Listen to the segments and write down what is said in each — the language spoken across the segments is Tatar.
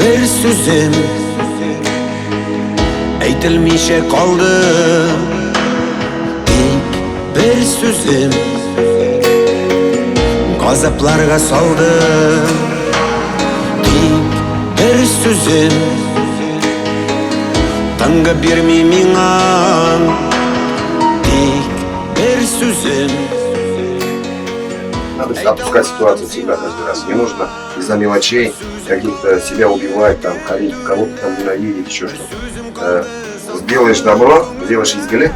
бер сүзем әйтелмичә калды. Тик бер сүзем газапларга салды. Тик бер сүзем тынгы бирми миңа. Тик бер сүзем. Надо отпускать ситуацию всегда каждый раз. Не нужно из-за мелочей каких-то себя убивать, там, корить, кого-то там ненавидеть, еще что-то. Сделаешь добро, сделаешь изгелек,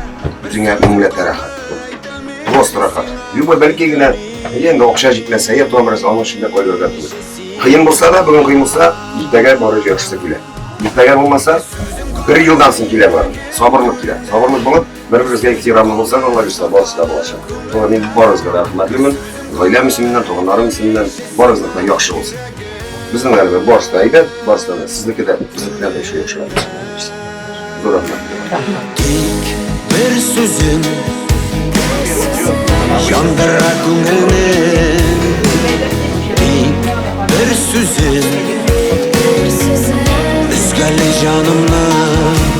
үзеңә меңләтә рәхәт. Просто рәхәт. Любой бәлки генә инде акча җитмәсә, я тагын бераз, аның өчен дә кайгырырга түгел. Кыен булса да, бүген кыен булса, иртәгә бары яхшысы килә. Иртәгә булмаса, бер елдан соң килә бары. Сабырлык килә. Сабырлык булып, бер-беребезгә ихтирамлы булсак, Алла бирсә, барысы да булачак. Шуңа мин барыгызга да рәхмәтлемен. Гаиләм исеменнән, туганнарым исеменнән барыгызга да яхшы булсын. Безнең әле барысы да әйбәт, барысы да сезнеке дә, безнекеләр дә еще яхшырак булсын. Зур рәхмәт. Тик бер сүзем яндыра күңелне. Тик бер сүзем өзгәли җанымны.